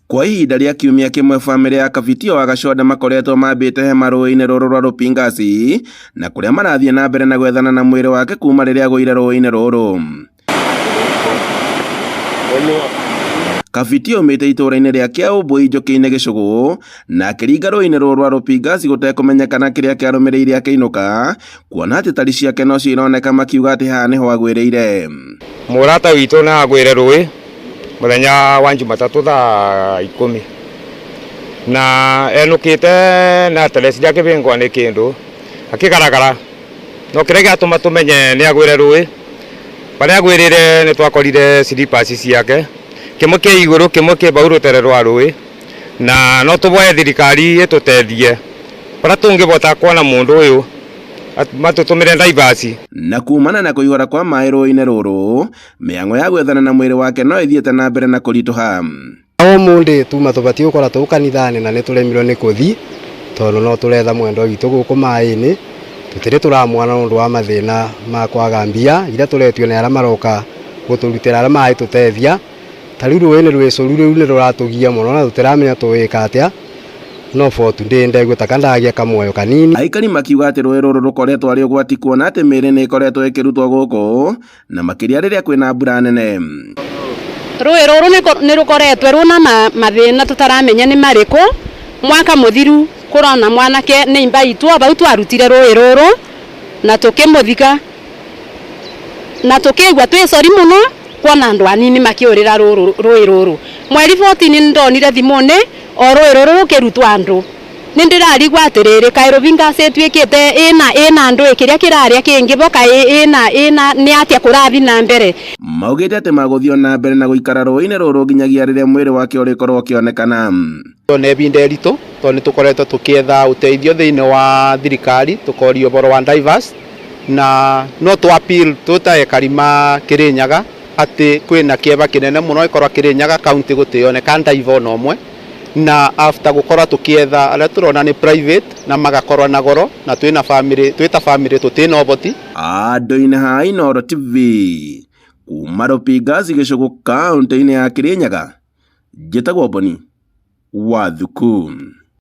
Kwa ihinda rĩa kiumia kĩmwe bamĩrĩ ya Kabitio wa Gaconda makoretwo mambĩte hema rũĩ-inĩ rũrũ rwa Rũpingasi na kũrĩa marathiĩ na mbere na gwethana na mwĩrĩ wake kuma rĩrĩa agũire rũĩ-inĩ rũrũ. Kabiti aumĩte itũũra-inĩ rĩa Kĩaũmbũi Njũkĩ-inĩ Gĩcũgũ na akĩringa rũĩ-inĩ rũrũ rwa Rũpingasi gũtekũmenyekana kĩrĩa kĩarũmĩrĩire akĩinũka kuona atĩ tari ciake nocio ironeka makiuga atĩ haha nĩho agwĩrĩire. Mũrata witũ nĩ agwĩre rũĩ mũthenya wa Jumatatũ thaa 10 na enũkĩte na aterecire akĩbĩngwa nĩ kĩndũ akĩgaragara no kĩrĩa gĩatũma tũmenye nĩ agwĩre rũĩ barĩa agwĩrĩre nĩ twakorire slippers ciake kĩmwe kĩ igũrũ kĩmwe kĩ bau rũtere rwa rũĩ na no tũboe thirikari ĩtũteithie barĩa tũngĩbota kuona mũndũ ũyũ matũtũmĩre divers. Na kumana na kũihũra kwa maĩ rũĩ-inĩ rũrũ, mĩhang'o ya gwethana na mwĩrĩ wake no ĩthiĩte na mbere na kũritũha. Ũmũndĩ tuma tũbatiĩ gũkorwo tũu kanitha-inĩ na nĩ tũremirwo nĩ kũthi tondũ no tũretha mwendwa witũ gũkũ maĩ-inĩ tũtirĩ tũramwona nĩ ũndũ wa mathĩna ma kwaga mbia iria tũretio nĩ arĩa maroka gũtũrutĩra arĩa maragĩtũteithia. Ta rĩu rũĩ nĩ rwĩcũru rĩu nĩ rũratũgia mũno na tũtiramenya tũgwĩka atĩa no for today ndegua taka ndagĩa kamuoyo kanini. Aikari makiuga atĩ rũĩ rũrũ rũkoretwo arĩ ũgwati kuona atĩ mĩĩrĩ nĩ ĩkoretwo ĩkĩrutwo gũkũ na makĩria rĩrĩa kwĩna mbura nene. Rũĩ rũrũ nĩ rũkoretwo rwĩna mathĩna tũtaramenya nĩ marĩkũ. Mwaka mũthiru kũrona mwanake nĩ imba itũ bau twarutire rũĩ rũrũ na tũkĩmũthika na tũkĩigua twĩ sorry mũno kuona andũ anini makĩũrĩra rũĩ rũrũ. Mweri 14 nĩ ndonire thimũ-inĩ o rũĩ rũrũ rũkĩrutwo andũ. Nĩ ndĩrarigwo atĩrĩrĩ kaĩ Rũbingasi ĩtuĩkĩte ĩna andũ ĩ kĩrĩa kĩrarĩa kĩngĩ bo kaĩ ĩna ĩna nĩ atĩa kũrathiĩ na mbere. Maugĩte atĩ magũthiĩ o na mbere na gũikara rũĩ-inĩ rũrũ nginyagia rĩrĩa mwĩrĩ wake ũrĩkorwo ũkĩonekana. Nĩ ibinda iritũ tondũ nĩ tũkoretwo tũkĩetha ũteithio thĩinĩ wa thirikari tũkorio ũhoro wa divers na no tũ appeal twĩ ta ekari ma Kĩrĩnyaga atĩ kwĩna kĩeva kĩnene mũno ĩkorwo Kĩrĩnyaga county gũtĩoneka diver ona ũmwe na after gũkorwo tũkĩetha arĩa tũrona nĩ private na magakorwo na goro na twĩna family twĩ ta family tũtĩna ũhoti. Andũ-inĩ ha Inooro TV kuma Rũpingasi Gĩcũgũ kaũntĩ-inĩ ya Kĩrĩnyaga, njĩtagwo Boni wa Thuku.